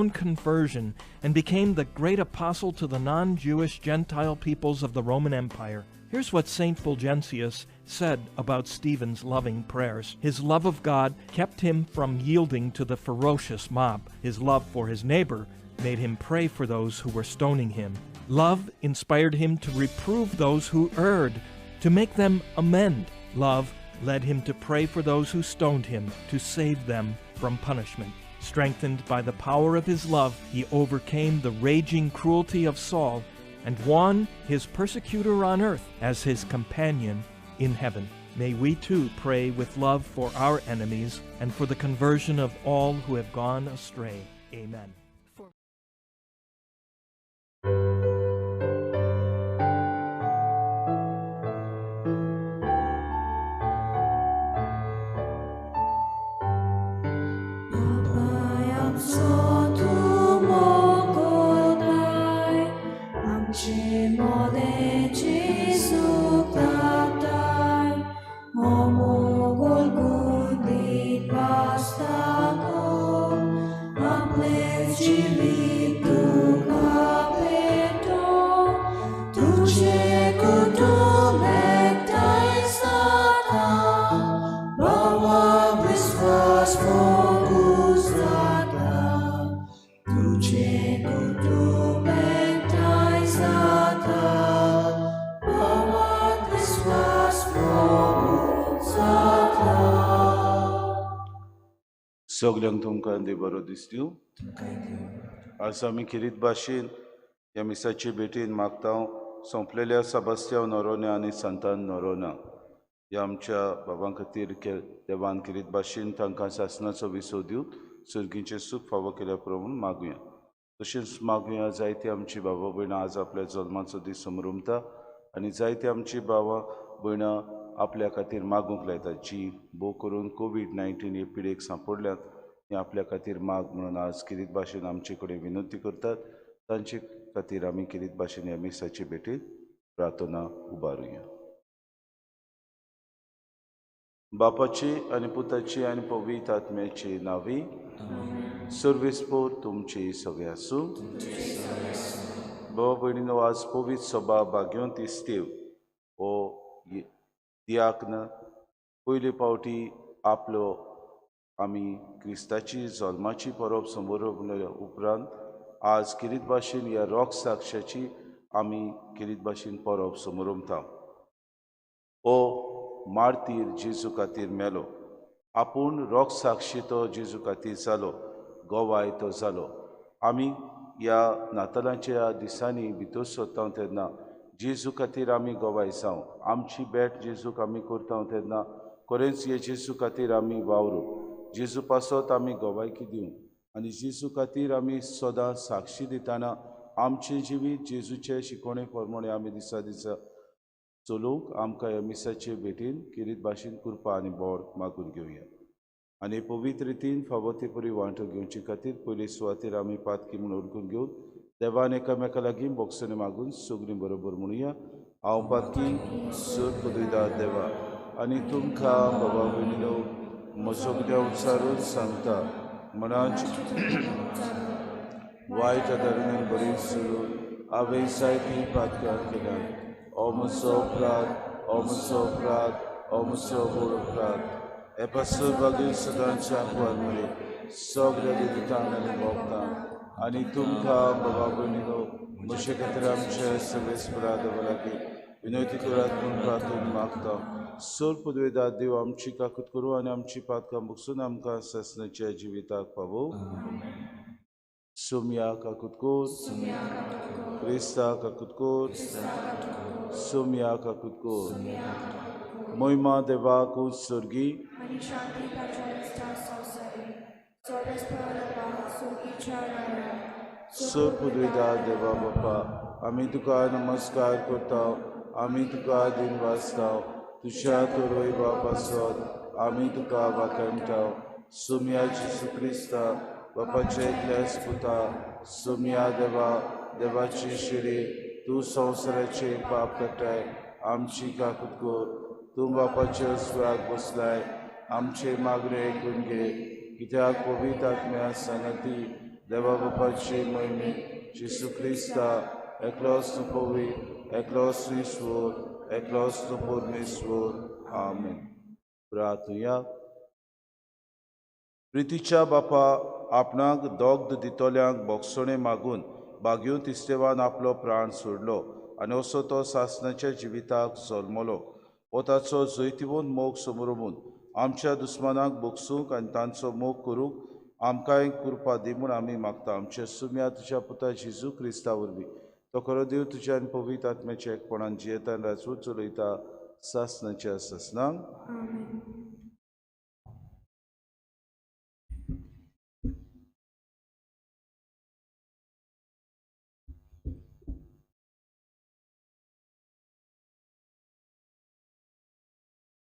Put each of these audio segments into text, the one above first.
Conversion and became the great apostle to the non-Jewish Gentile peoples of the Roman Empire. Here's what St. Fulgentius said about Stephen's loving prayers. His love of God kept him from yielding to the ferocious mob. His love for his neighbor made him pray for those who were stoning him. Love inspired him to reprove those who erred, to make them amend. Love led him to pray for those who stoned him, to save them from punishment. Strengthened by the power of his love, he overcame the raging cruelty of Saul and won his persecutor on earth as his companion in heaven. May we too pray with love for our enemies and for the conversion of all who have gone astray. Amen. सगल्यांक तुमकां देव बरो दिसतूं. आज आमी खेरीत भाशेन ह्या मिसाचे भेटीन मागता सोंपलेल्या सेबास्तियांव नोरोन्हा आनी सांतान नोरोन्हा ह्या आमच्या बाबां खातीर देवान खेरीत भाशेन तांकां सासणाचो विसव दिवन सर्गीचें सूख फावो केल्या प्रमाण मागुया. तशेंच मागुया जायते आमची बाबा भयणां आज आपल्या जल्माचो दीस समरमता आनी जायते आमची बाबा भयणां आपल्या खातीर मागूंक लायतात जी भोव करून कोवीड-19 हे पिडेक सांपडल्यात हे आपल्या खातीर माग म्हणून आज खेरीत भाशेन आमचे कडेन विनंती करतात. तांचे खातीर आमी खेरीत भाशेन ह्या मिसाचे भेटीत प्रार्थना उबारुया. बापाची आनी पुताची आनी पवित्र आत्म्याची नांवी सर्वेस्पोर तुमची सगळे आसूं. भाव भयणीनो, आज पवित्र सभा भाग्यवंत इस्तेव हो दियाक्न पयले फावटी आपलो आमी क्रिस्ताची जल्माची परब समोर उपरांत आज खेरीत भाशेन ह्या रोख साक्षाची आमी खेरीत भाशेन परब समोरमता. हो मार्तीर जेजू खातीर मेलो, आपूण रोख साक्षी तो जेजू खातीर जालो, गोवाय तो जालो. आमी ह्या नातालांच्या दिसांनी भितर सरता तेन्ना जेजू खातीर आमी गोवाय जावं. आमची भेट जेजूक आमी करता तेन्ना खरेंच हे जेजू खातीर आमी वावरू, जेजू पासत आमी गोवायकी दिवं आनी जेजू खातीर आमी सदां साक्षी दितना आमचें जिवीत जेजूचे शिकवणे प्रमाणे आमी दिसा दिसा चलोवंक आमकां ह्या मिसाचे भेटीन खेरीत भाशेन कृपा आनी बोड मागून घेवया. आनी पवित्र रितीन फावो ते परी वांटो घेवचे खातीर पयले सुवातेर आमी पातकी म्हूण ओळखून घेवन देवान एकामेका लागीं बोगसणे मागून सगळीं बरोबर म्हणुया. हांव पातकी सर पदवीदार देवा आनी तुमकां बाबा भयणीनो म्हजो कितें उच्चारून सांगता मनाची वायट आदारान बरी सुरू हांवें जायतीं पातकां केल्यात. ओ म्हजो अपराध, ओ म्हजो अपराध, ओ म्हजो व्हड अपराध. हे पासून बागीर सदांच्या कुवार सगळ्या दुतांक आनी भोगतांक आनी तुमकां बाबा भयणीनो म्हजे खातीर आमच्या सगळे देवा लागीं विनंती करात म्हूण प्रार्थना मागता. सर पदवेदार देव आमची काकूत करूं आनी आमची पातकां बगसून आमकां सासणाच्या जिविताक पावो. सोमया काकूत कोर, क्रिस्ता काकूत कोर, सोमया काकूत कोर. महिमा देवाक सर्गी सर पदवेदार देवा बापा, आमी तुका नमस्कार करता, आमी तुका दिन वाचता, तुज्या तोरोय बापासत आमी तुका वाखाणटा. सोमया जेजू क्रिस्ता बापाचे एकल्याच पुता, सोमया देवा देवाची शिरी, तूं संवसाराचे पाप काडटाय, आमची काकूत कर. तूं बापाचे उजव्याक बसलाय, आमचे मागणे आयकून घे, कित्याक पवित्र आत्म्या सांगाती देवा बापाची महिमे जेजू क्रिस्ता एकलोच तूं पवित्र, एकलोच तूं ईश्वर, एकलोच तूं परमेश्वर. आमेन. प्रार्थुया. प्रितीच्या बापा, आपणाक दोग्ध दितल्यांक बोगसणें मागून बागेवन इस्तेवान आपलो प्राण सोडलो आनी असो तो सासणाच्या जिविताक जल्मलो. हो ताचो जैतिवंत मोग समरमून आमच्या दुस्मानाक बोगसूंक आनी तांचो मोग करूंक आमकांय कृपा दी म्हूण आमी मागता. आमच्या सुम्या तुज्या पुता जेजू क्रिस्ता वरवीं. तो खरो देव तुज्या आनी पवित्र आत्म्याच्या एकपणान जियेता आनी राजवट चलयता सासणाच्या सासणाक.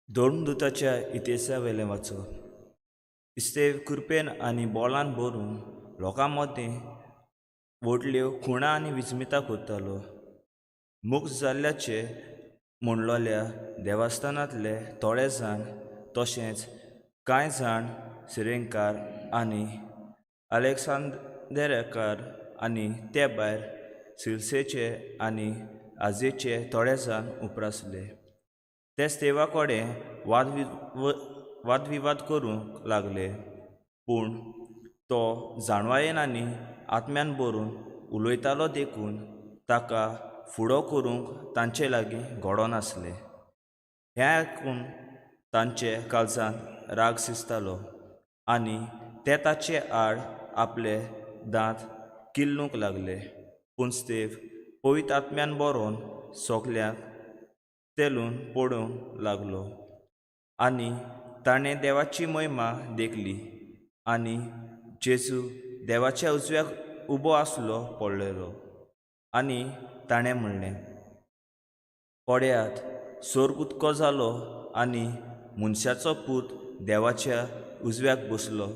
धर्मदूताच्या इतिहासा वेलें वाचप. इस्तेव कृपेन आनी बोलान भरून लोकां मदें व्हडल्यो खुणा आनी विस्मिता करतालो. मुक्त जाल्ल्याचे म्हणलोल्या देवस्थानांतले थोडे जाण तशेंच कांय जाण सिरेंकार आनी अलेक्सांदेरकार आनी ते भायर सिलसेचे आनी आजेचे थोडे जाण उप्रासले. ते स्तेवा कडेन वादविवाद करूंक लागले, पूण तो जाणवायेन आनी आत्म्यान भरून उलयतालो देखून ताका फुडो करूंक तांचे लागीं घडोनासलें. हें आयकून तांचे काळजांत राग शिजतालो आनी ते ताचे आड आपले दांत किल्लूंक लागले. पूण स्तेव पवित्र आत्म्यान बरोवन सगल्यांक तेलून पडूंक लागलो आनी ताणें देवाची महिमा देखली आनी जेजू देवाच्या उजव्याक उबो आसलो पळयलो. आनी ताणें म्हणलें, पळयात, सोर्ग उदको जालो आनी मनशाचो पूत देवाच्या उजव्याक बसलो,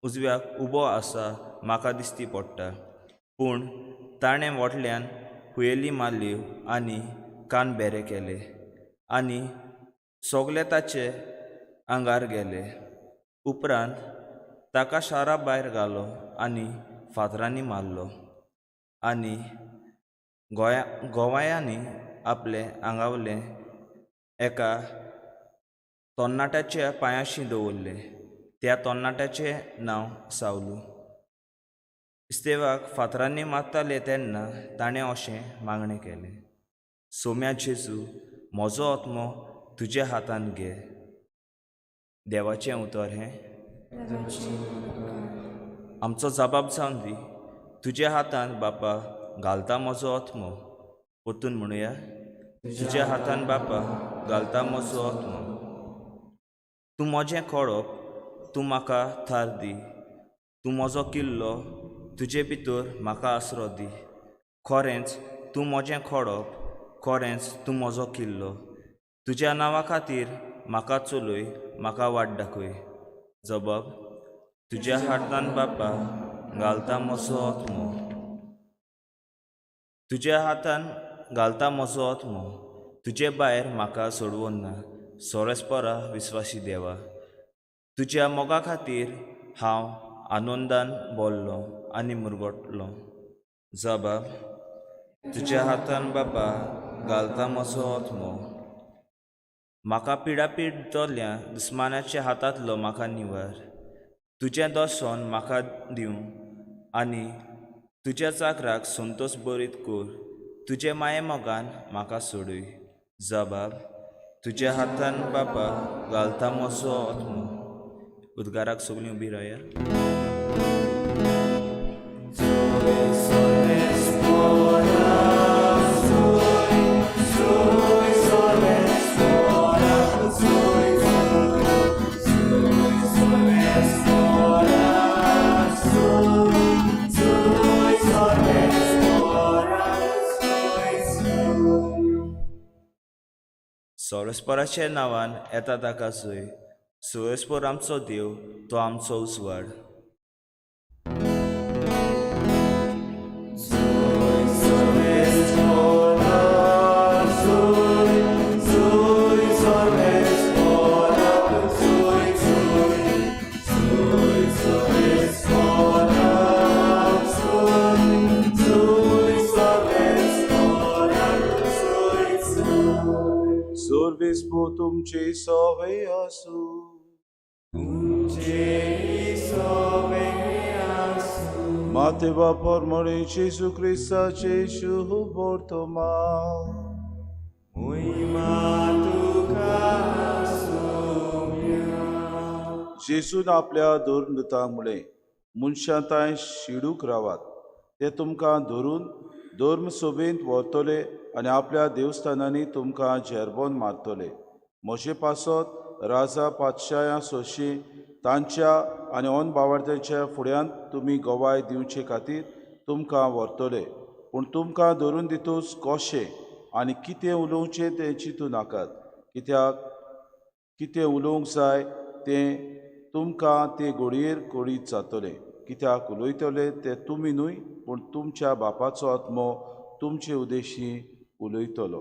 उजव्याक उबो आसा म्हाका दिश्टी पडटा. पूण ताणें व्हडल्यान हुयेली मारल्यो आनी कान बेरे केले आनी सगळे ताचे आंगार गेले. उपरांत ताका शारा भायर घालो आनी फातरांनी मारलो आनी गोवायांनी आपलें आंगावलें एका तरणाट्याच्या पांयाशी दवरलें. त्या तरणाट्याचें नांव सावलू. इस्तेवाक फातरांनी मारताले तेन्ना ताणें अशें मागणें केलें, सोम्या जेजू, म्हजो आत्मो तुज्या हातान घे. देवाचें उतर हें. आमचो जबाब जावन दी, तुज्या हातान बापा घालता म्हजो आत्मो. परतून म्हणुया, तुज्या हातान बापा घालता म्हजो आत्मो. तूं म्हजें खडप, तूं म्हाका थार दी. तूं म्हजो किल्लो, तुजे भितर म्हाका आसरो दी. खरेंच तूं म्हजें खडप, खरेंच तूं म्हजो किल्लो. तुज्या नांवा खातीर म्हाका चलय, म्हाका वाट दाखय. जबाब, तुज्या हातान बापा घालता म्हजो आत्मो. तुज्या हातान घालता म्हजो आत्मो. तुजे भायर म्हाका सोडवून ना, सोरेस्परा विस्वासी देवा. तुज्या मोगा खातीर हांव आनंदान बोल्लो आनी मुरगटलो. जबाब, तुज्या हातान बापा घालता म्हजो आत्मो. म्हाका पिडापीड जाल्ल्या दुस्मानाच्या हातांतलो म्हाका निवार. तुजें दर्शन म्हाका दिवं आनी तुज्या चाकराक संतोश बरीत कर. तुजे माये मोगान म्हाका सोडय. जबाब, तुज्या हातान बापा घालता म्हजो आत्मो. उद्गाराक सगळीं उबी राया. सोरस्पराच्या नांवान येता ताका जय. सोरस्पर आमचो देव, तो आमचो उजवाड. सुर्वेस्पो तुमचे सवे आसूं. माते बापर म्हणे जेजू क्रिस्ताचे शुभ वर्तमान. जेजून आपल्या धर्मदूतांक म्हळें, मनशां तांय शिडूक रावात, ते तुमकां धरून धर्म सभेंत व्हरतले आनी आपल्या देवस्थानांनी तुमकां झेरबोन मारतले. म्हजे पासत राजा पातशाया सोशी तांच्या आनी अनबावार्थ्यांच्या फुड्यांत तुमी गवाय दिवचे खातीर तुमकां व्हरतले. पूण तुमकां धरून दितूच कशें आनी कितें उलोवचें तें चिंतू नाकात, कित्याक कितें उलोवंक जाय तें तुमकां ते घडयेर कळीत जातलें. कित्याक उलयतले ते तुमी न्हय, पूण तुमच्या बापाचो आत्मो तुमचे उद्देशी उलयतलो.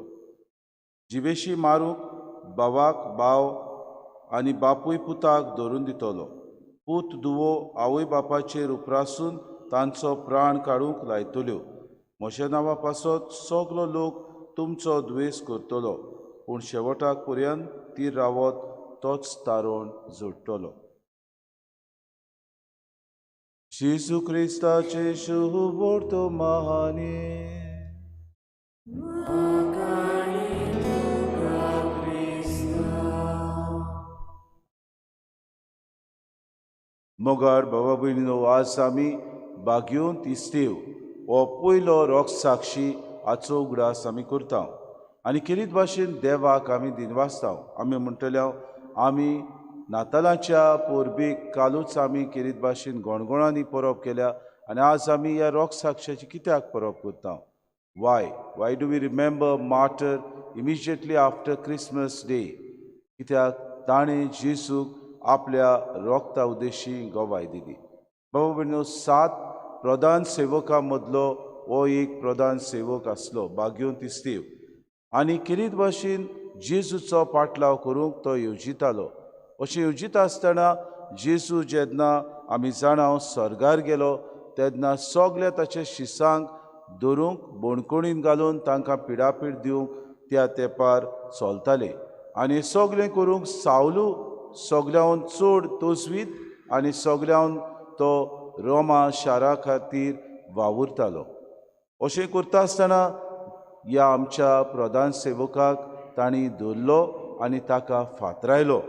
जिवेशी मारूंक भावाक भाव आनी बापूय पुताक धरून दितलो. पूत दुवो आवय बापाचेर उप्रासून तांचो प्राण काडूंक लायतल्यो. म्हज्या नांवा पासत सगलो लोक तुमचो द्वेस करतलो, पूण शेवटाक पर्यंत तीर रावत तोच तारण जोडटलो. जेजू क्रिस्ताचे शुभ वर्तमाने. मोगाळ बाबा भयणीनो, आज आमी बागयोन इस्तेव हो पयलो रोगसाक्षी हाचो उगडास आमी करता आनी खेरीत भाशेन देवाक आमी दिनवासता. आमी म्हणटले आमी नातालाच्या परबेक कालूच आमी खेरीत भाशेन गणगणांनी परब केल्या आनी आज आमी ह्या रोगसाक्षाची कित्याक परब करता? Why do we remember martyr immediately after Christmas day? कित्याक ताणें जेजूक आपल्या रोगता उद्देशी गवाय दिली. बाबा भयणीनो, 7 प्रधान सेवकां मदलो हो एक प्रधान सेवक आसलो बागयोन तिस्तेव आनी खेरीत भाशेन जेजूचो पाटलाव करूंक तो येवजितालो. अशें येवजिता आसतना जेजू जेन्ना आमी जाणा स्वर्गार गेलो तेन्ना सगल्या ताच्या शिसांक धरूंक बणकोणीन घालून तांकां पिडापीड दिवंक त्या तेंपार चलताले आनी सगळें करूंक सावलू सगळ्याहून चड तोजवीत आनी सगळ्याहून तो रोमा शारा खातीर वावुरतालो. अशें करता आसतना ह्या आमच्या प्रधान सेवकाक तांणी धरलो आनी ताका फातरायलो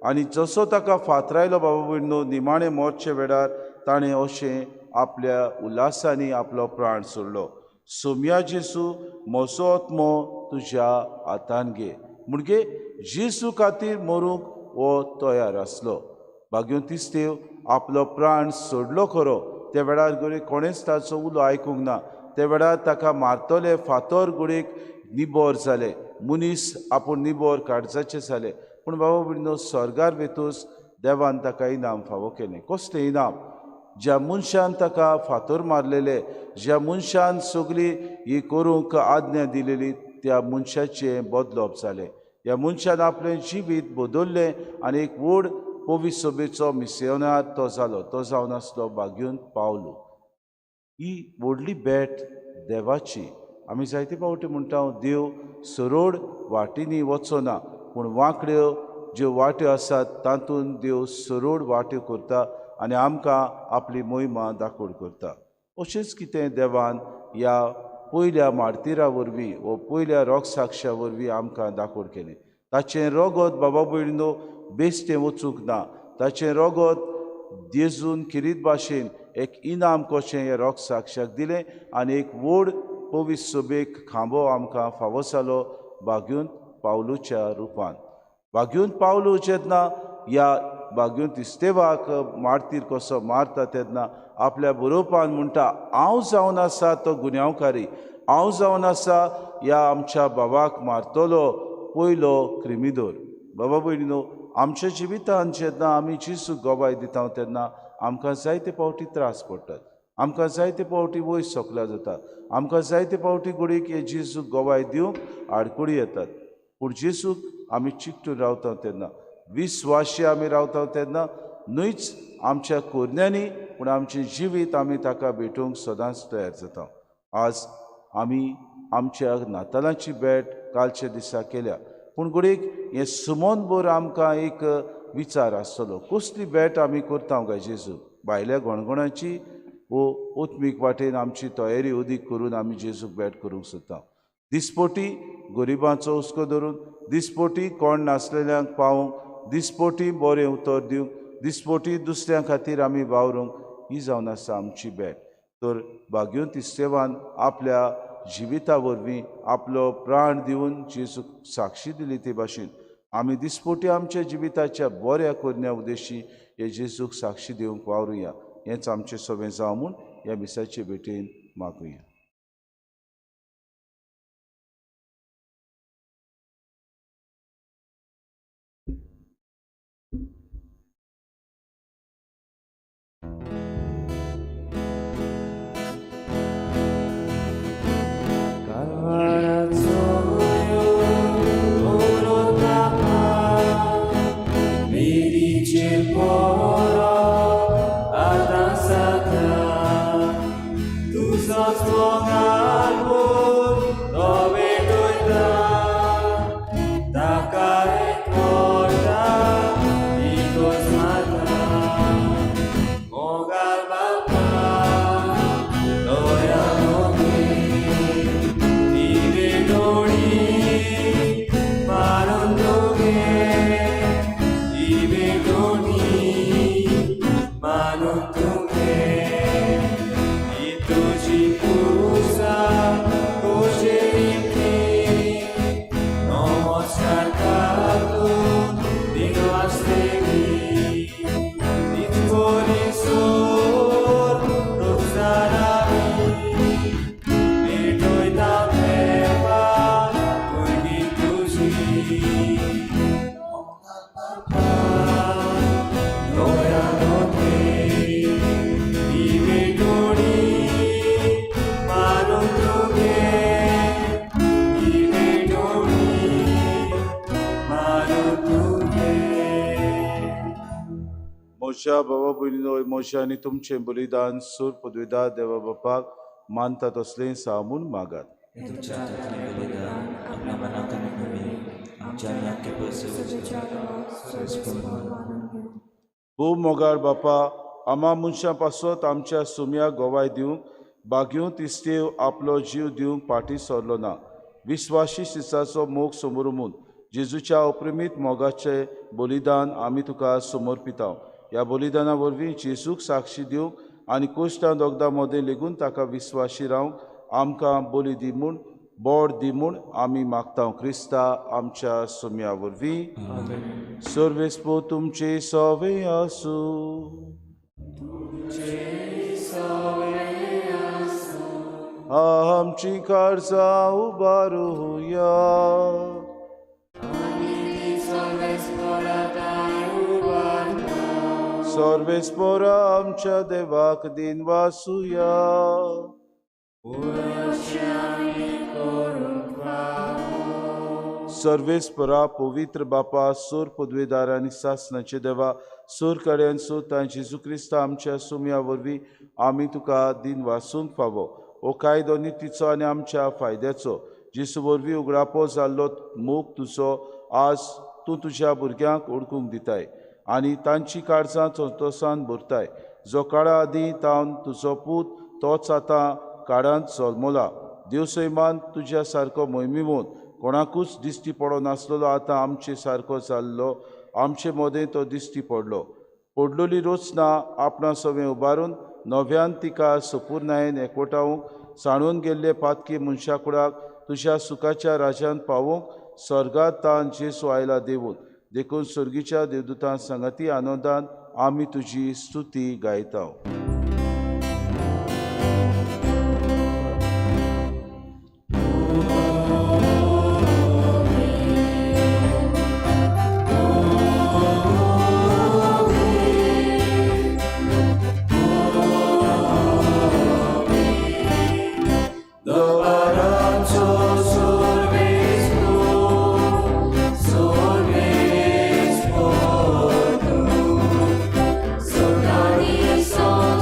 आनी जसो ताका फातरायलो बाबा भयणीनो, निमाणें मोरचे वेळार ताणें अशें आपल्या उल्हासांनी आपलो प्राण सोडलो. सोम्या जेजू, म्हजो आत्मो तुज्या हातान घे. म्हणजे जेजू खातीर मरूंक हो तयार आसलो. बागयोन तिस्तेव आपलो प्राण सोडलो खरो, त्या वेळार घडये कोणेंच ताचो उलो आयकूंक ना. त्या वेळार ताका मारतले फातर घडयेक निबोर जाले, मनीस आपूण निबोर काडजाचे जाले, पूण बाबा भयणीनो, स्वर्गार वेतूच देवान ताका इनाम फावो केलें. कसलें इनाम? ज्या मनशान ताका फातर मारलेले, ज्या मनशान सगळी ही करूंक आज्ञा दिलेली त्या मनशाचें बदलप जालें. ह्या मनशान आपलें जिवीत बदल्लें आनी एक व्हड पवित्र सभेचो मिसियोनार तो जालो. तो जावन आसलो बागयोन पावलो. ही व्हडली भेट देवाची. आमी जायते फावटी म्हणटा देव सरळ वाटेंनी वचना, पूण वांकड्यो ज्यो वाट्यो आसात तातूंत देव सरळ वाट्यो करता आनी आमकां आपली मोहिमा दाखोड करता. अशेंच कितें देवान ह्या पयल्या मार्तिरा वरवीं वो पयल्या रोगसाक्षा वरवीं आमकां दाखोड केलें. ताचें रोगत बाबा भयणीनो बेश्टें वचूंक ना, ताचें रोगत जेजून खेरीत भाशेन एक इनाम कशें ह्या रोगसाक्षाक दिलें आनी एक व्हड पवित्र सभेक खांबो आमकां फावो जालो बागयोन पावलूच्या रुपान. बागयोन पावलू जेन्ना ह्या बागयोन तिस्तेवाक मार्तीर कसो मारता तेन्ना आपल्या बरोवपान म्हणटा, हांव जावन आसा तो गुन्यांवकारी, हांव जावन आसा ह्या आमच्या बाबाक मारतलो पयलो क्रिमिदोर. बाबा भयणीनो, आमच्या जिवितान जेन्ना आमी जेजूक गवाय दिता तेन्ना आमकां जायते फावटी त्रास पडटात, आमकां जायते फावटी वयर सकला जाता, आमकां जायते फावटी घडयेक हे जेजूक गवाय दिवंक आडखळी येतात. पूण जेजूक आमी चिकटून रावता तेन्ना, विस्वाशी आमी रावता तेन्ना न्हयच आमच्या कोरण्यांनी पूण आमचें जिवीत आमी ताका भेटोवंक सदांच तयार जाता. आज आमी आमच्या नातालांची भेट कालच्या दिसा केल्या, पूण घडयेक हें सुमनभर आमकां एक विचार आसतलो, कसली भेट आमी करता काय जेजू, भायल्या गणगणाची वो ओत्मीक वाटेन आमची तयारी अदीक करून आमी जेजूक भेट करूंक सोदता. दिसपोटी गरिबांचो हुस्को धरून, दिसपोटी कोण नासलेल्यांक पावोवंक, दिसपोटी बरें उतर दिवंक, दिसपोटी दुसऱ्यां खातीर आमी वावरूंक, ही जावन आसा आमची भेट. तर भाग्यवंत इस्तेवान आपल्या जिविता वरवीं आपलो प्राण दिवन जेजूक साक्षी दिली. ते भाशेन आमी दिसपोटी आमच्या जिविताच्या बऱ्या करण्या उद्देशी हे जेजूक साक्षी दिवंक वावरुया. हेंच आमचें सगळें जावं म्हूण ह्या मिसाचे भेटेन मागुया. म्हज्या बाबा भयणीनो, म्हज्या आनी तुमचें बलिदान सूर पदवीदार देवा बापाक मानता तसलें सा म्हूण मागात. खूब मोगाळ बापा, आमा मनशां पासत आमच्या सुम्याक गोवाय दिवंक बागेवंत इस्तेव आपलो जीव दिवंक फाटीं सरलो ना. विस्वाशी शिसाचो मोग समोर जेजूच्या अप्रिमीत मोगाचें बलिदान आमी तुका समर्पिता. ह्या बलिदाना वरवीं जेजूक साक्षी दिवंक आनी कोश्टां दोगदां मदें लेगून ताका विस्वाशी रावंक आमकां बली दी म्हूण, बोड दी म्हूण आमी मागता क्रिस्ता आमच्या सुम्या वरवीं. सर्वेस्पो तुमचे सवे आसूं. आमची काळजां उबारुया. सर्वेस्पोरा आमच्या देवाक दिन वासुया. सर्वेस्परा पवित्र बापा, सूर पदवेदार आनी सासनाचे देवा, सूर कडेन सुतां जेजू क्रिस्ता आमच्या सुम्या वरवीं आमी तुका दिन वासूंक फावो. हो कायदो नितीचो आनी आमच्या फायद्याचो जेजू वरवीं उगडापो जाल्लो मोग तुजो आज तूं तुज्या भुरग्यांक ओळखूंक दिताय आनी तांची काळजां संतोसान भरताय. जो काळा आदीं तावन तुजो पूत तोच आतां काळांत जल्मला. देवसैमान तुज्या सारको मोहिमेवंत कोणाकूच दिश्टी पडनासलेलो आतां आमचे सारको जाल्लो आमचे मदें तो दिश्टी पडलो. पडलोली रचना आपणा सवें उबारून नव्यान तिका सपूर्णायेन एकवटावंक सांडून गेल्ले पातकी मनशाकुडाक तुज्या सुखाच्या राज्यान पावोवंक स्वर्गांत तान जेजू आयला देवून. देखून स्वर्गीच्या देवदूतां सांगाती आनंदान आमी तुजी स्तुती गायता. So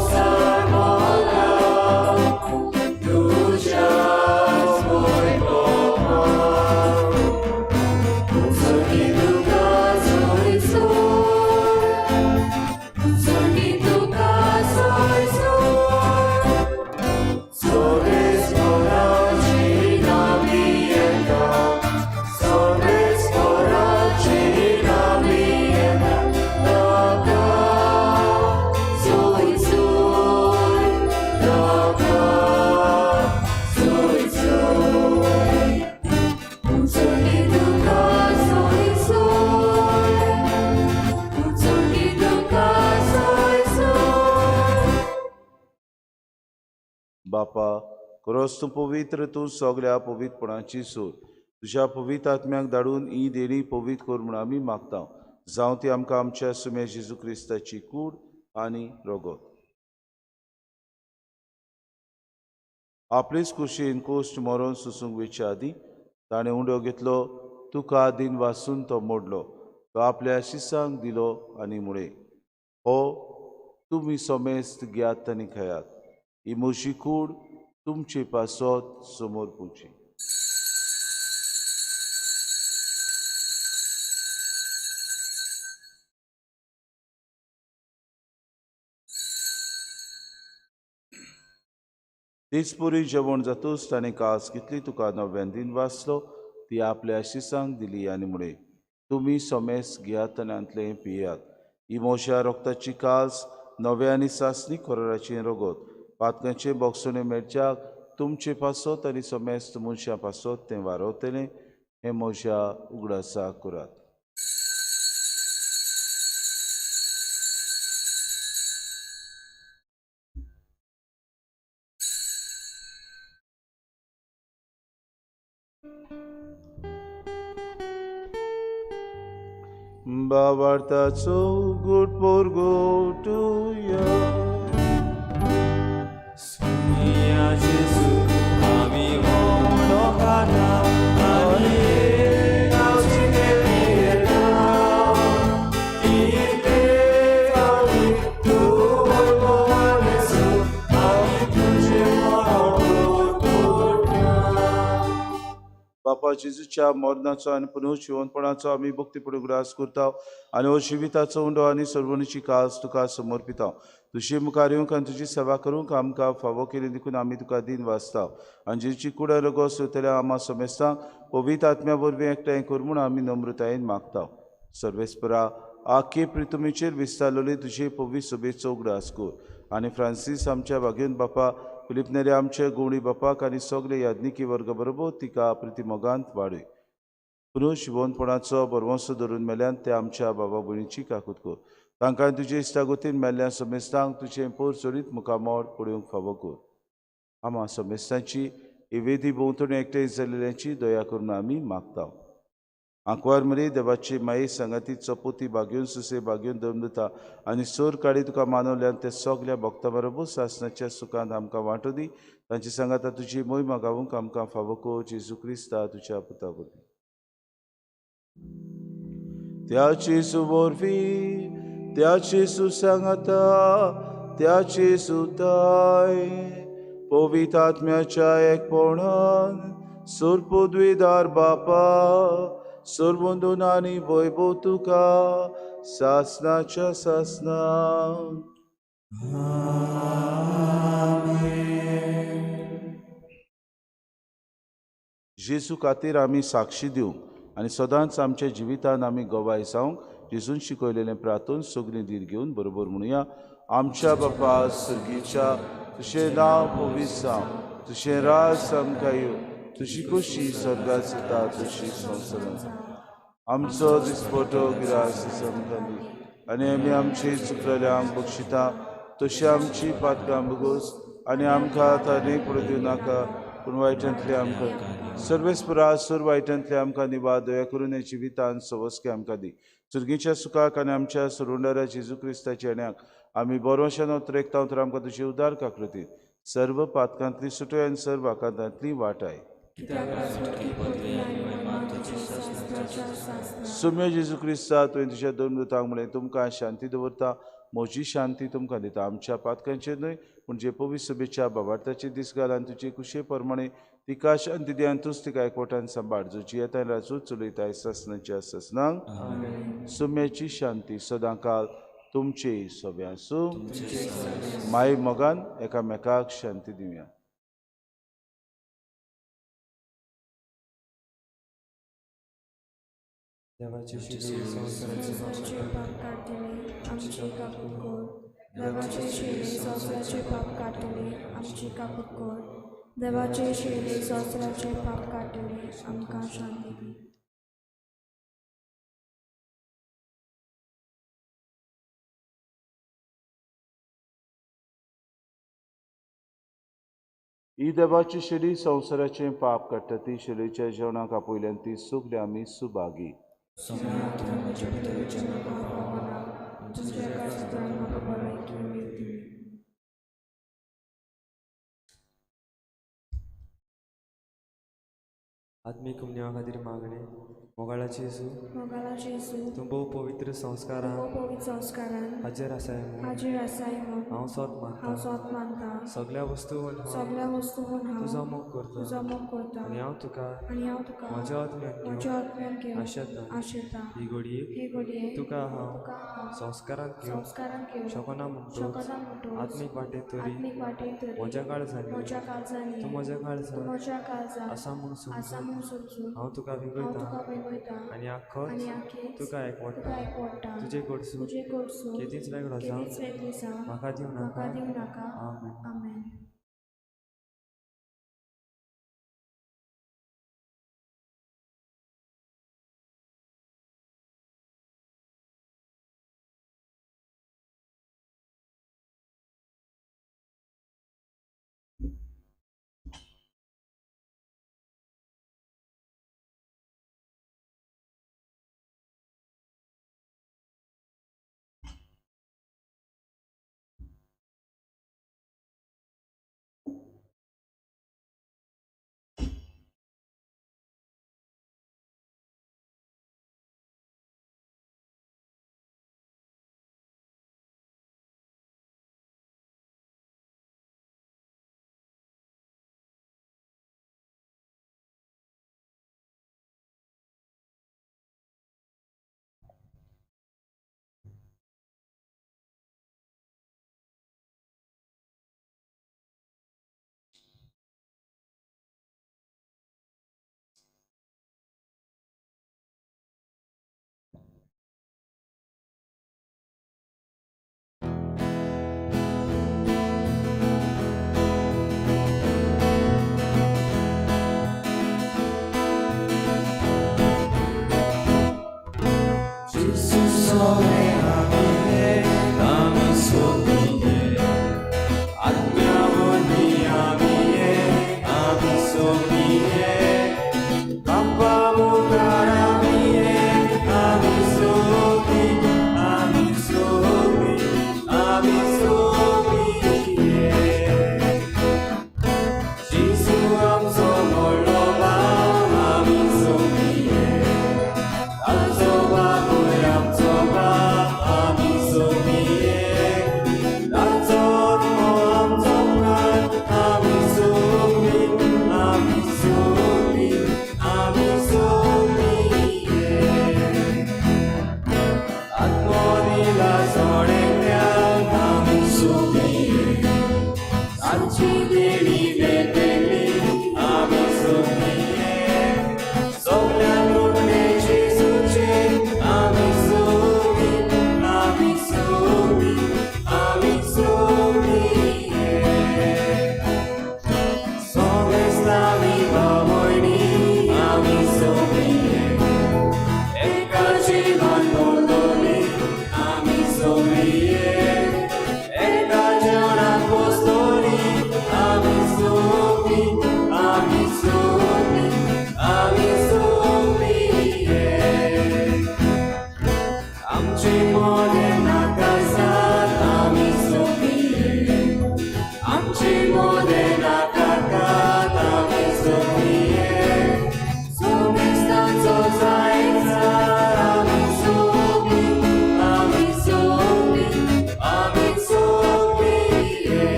बापा, खरोच तूं पवित्र, तूं सगळ्या पवित्रपणाची सूर। तुज्या पवित्र आत्म्याक धाडून ही देणी पवित्र कर म्हूण आमी मागता। जावं ती आमकां आमच्या सुम्या जेजू क्रिस्ताची कूड आनी रगत। आपलेच कुशीन कोश्ट मरोन सोसूंक वेच्या आदीं ताणें उंडो घेतलो, तुका दिन वासून तो मोडलो, तो आपल्या शिसांक दिलो आनी म्हळें, हो तुमी समेस्त घेयात आनी खेयात, ही म्हजी कूड तुमचे पासत समोर पुची। तेच पुरी जेवण जातूच ताणें कास घेतली, तुका नव्यान दिन वाचलो, ती आपल्या शिसांक दिली आनी म्हळें, तुमी समेस्त घेयात आनी हांतलें पियात, ही म्हज्या रोगताची कास नव्या आनी सासणी कोराराचें रगत, पातकांचें बोगसणें मेळच्याक तुमचे पासत आनी समेस्त मनशां पासत तें वारवतलें, हें म्हज्या उगडासाक करात। बाबार्थाचो गुड पोरगोटुया। सुनिया जेजू आमी व्हडलो खाता आनी एक पियेता, तितलेच आमी तूं वैभवान येसू, आमी तुजें मरण करता। बापा जेजूच्या मरणाचो आनी पुनर्जिवनपणाचो आमी भक्तीपूर्ण उगडास करता आनी हो जिविताचो उंडो आनी सर्वणीची कास तुका समर्पिता। तुजे मुखार येवंक आनी तुजी सेवा करूंक आमकां फावो केली देखून आमी तुका दिन वाचता आनी जेजूची कूड रगत सोदतल्या आमा समेस्तांक पवित्र आत्म्या वरवीं एकठांय कर म्हूण आमी नम्रतायेन मागता। सर्वेस्परा आखे प्रितुमीचेर विस्तारलेली तुजे पवित्र सभेचो उगडास कर आनी फ्रांसीस आमच्या भाग्यवंत बापा, फिलीप नेरी आमचे गुवणी बापाक आनी सगळे याज्ञिकी वर्ग बरोबर तिका प्रितिमोगांत वाडय। पुनर्जिवनपणाचो बरवंसो धरून मेल्यान ते आमच्या बाबा भयणीची काकूत कर, तांकां तुजे इश्टागतीन मेल्ल्या समेस्तांक तुजें पोर चडीत मुखामळ पळोवंक फावो कर। आमा समेस्तांची ही वेदी भोंवतणी एकठांय जाल्ल्याची दया करून आमी मागता। आंकवार मरे देवाची माये सांगाती चपोती बागेवन सुसे बागेवन दमदता आनी सोर काडी तुका मानवल्यान ते सगल्या भक्ता बरोबर सासणाच्या सुखांत आमकां वांटो दी। तांची सांगाता तुजी मोहिमा गावूंक आमकां फावो कर, जेजू क्रिस्ता तुज्या पुता वरवीं। त्या जेजू वरवीं, त्या जेजू सांगाता, त्या जेजू ताय पवित्र आत्म्याच्या एकपणान सोरपदवीदार बापा, सर्वंदून आनी वैभव तुका सासनाच्या सासना। जेजू खातीर आमी साक्षी दिवंक आनी सदांच आमच्या जिवितान आमी गवाय जावंक जेजून शिकयलेलें प्रार्थन सगळीं धीर घेवन बरोबर म्हणुया। आमच्या बापा सर्गीच्या, तुजें नांव पवित्र जावं, तुजें राज आमकां येवं, तुजी खोशी स्वर्गात जाता तशी संवसारांत। आमचो दिसपटो गिरास आमकां दी आनी आमी आमची चुकलेल्यांक बक्षिता तशी आमची पातकां भोगोस आनी आमकां ताणें पडूं दिवं नाका, पूण वायटांतले आमकां सर्वेस्परा सोर वायटांतले आमकां निवा दया करून हे जिवितान सवस्के आमकां दी। सुर्गीच्या सुखाक आनी आमच्या सुरुंडारा जेजू क्रिस्ताच्या येण्याक आमी बरोशान उतरेकता तर आमकां तुजी उदार काकृती सर्व पातकांतली सुटय आनी सर्व आकांतांतली वाटाय। सुम्य जेजू क्रिस्ता तुवें तुज्या दोन दुतांक म्हणलें, तुमकां शांती दवरता, म्हजी शांती तुमकां दिता, आमच्या पातकांचेर न्हय पूण जे पवित्र सभेच्या बाबार्थाचे दीस घाल आनी तुजे कुशे प्रमाणे तिका शांती दी आनी तूंच तिका एकवटान सांबाळ, जो जियेता आनी राजू चलयता सासणाच्या सासणाक। सुम्याची शांती सदांकाल तुमचे सगळ्यां आसूं। माय मोगान एकामेकाक शांती दिवया। देवाचे पाप काडटले आमची काकूत कर, देवाचे शिले संवसाराचे पाप काडटले आमची काकूत कर, देवाचे शिले संवसाराचे पाप काडटले आमकां शांती दी। ही देवाची शिडी संवसाराचें पाप काडटा ती शिडीच्या जेवणाक आपयल्यान ती सगळी आमी सुभागी. सोम्या, तूं म्हजे भितर जेवणाक हांव पावना, तुज्या काळजांतल्यान म्हाका भलायकी मेळटली. आत्मीक उमन्या खातीर मागणें. मोगाळाचे जेजू, मोगाला जेजू, तूं भोव पवित्र संस्कारान भोव पवित्र संस्कारान हाजेर आसाय म्हूण हाजीर आसाय म्हूण हांव सोत हांव मानता. सोत मानता. सगळ्या वस्तून हांव सगळ्या वस्तून हांव तुजो मोग करता तुजो मोग करता आनी हांव तुका आनी हांव तुका म्हज्या आत्म्यान म्हज्या घेवंक आत्म्यान घेवंक आशेता. आशेता. ही घडयेक ही घडये तुका हांव तुका हांव संस्कारांत घेवंक संस्कारांत घेवंक शकना म्हणटूच शकना म्हणटूच आत्मीक वाटेत तरी आत्मीक वाटेत तरी म्हज्या काळजांनी म्हज्या काळजांनी तूं म्हज्या तूं काळजांत म्हज्या काळजांत आसा म्हूण आसा समजून म्हूण समजून हांव तुका हांव विंगयता तुका विंगयता आनी आख्खोच आनी आखेच तुका एकवटा. तुका एकवटा. तुजे कडसून तुजे कडसून केदींच वेगळो जावंक केदींच वेगळी जावंक म्हाका दिवं म्हाका नाका. दिवं नाका. आमेन. आमेन.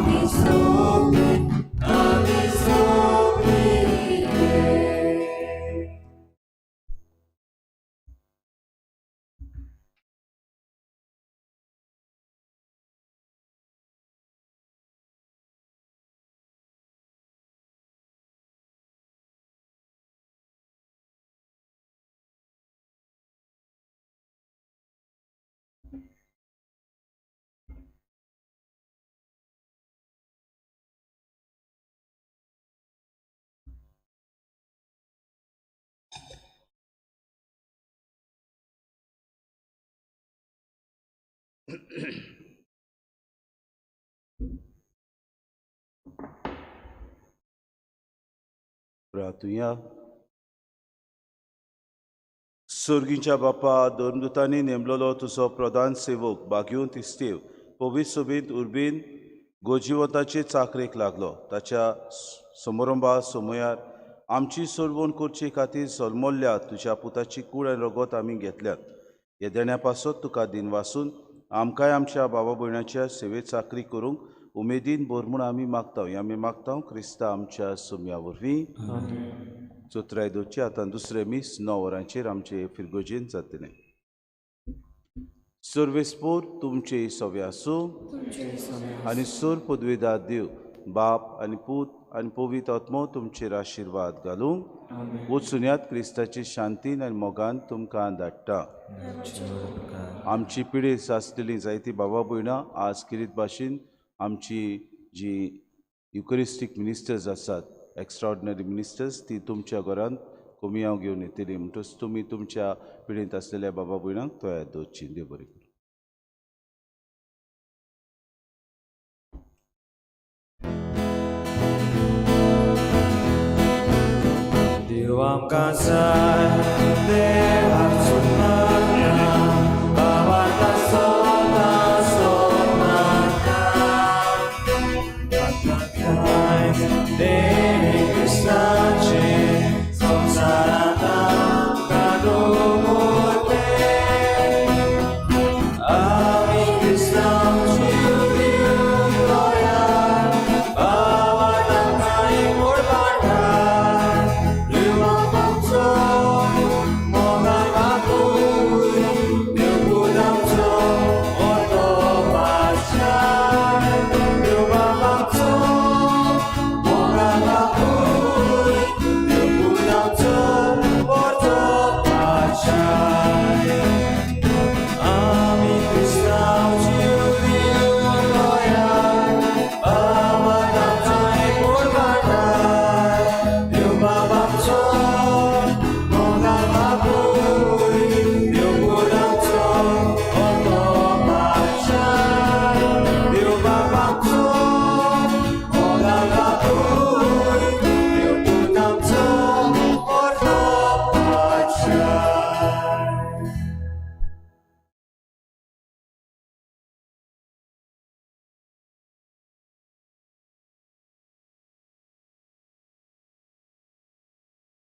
Ami sobi, प्रार्थुया. सोर्गीच्या बापा, धर्मदूतांनी नेमलेलो तुजो प्रधान सेवक बागेवंत इस्तेव पवित्र सोबीत उर्बीन गोजिवताचे चाकरेक लागलो. ताच्या समारंभा समयार आमची सोडवण करचे खातीर जल्मल्ल्या तुज्या पुताची कूड आनी रगत आमी घेतल्यात. हे देण्या पासत तुका दिनवासून आमकांय आमच्या बाबा भयणाच्या सेवेत चाकरी करूंक उमेदीन भर म्हूण आमी मागता. हें आमी मागता क्रिस्ता आमच्या सुम्या वरवीं. चोत्राय दवरची. आतां दुसरें मीस 9 वरांचेर आमचे फिरगोजेन जातलें. सर्वेस्पोर तुमचे सवे आसूं आनी सोर पदवेदार देव बाप आनी पूत आनी पवित्र आत्मो तुमचेर आशिर्वाद घालूं. वचुन्यात क्रिस्ताची शांतीन आनी मोगान तुमकां धाडटा. आमची पिढी आसलेली जायती बाबा भयणां आज किरीत भाशेन आमची जी युकरिस्टीक मिनिस्टर्स आसात, एक्स्ट्राऑर्डिनरी मिनिस्टर्स, ती तुमच्या घरांत कोमियांव घेवन येतली. म्हणटच तुमी तुमच्या पिढींत आसलेल्या बाबा भयणांक तयार दवरची. देव बरें करूं. देव आमकां जाय.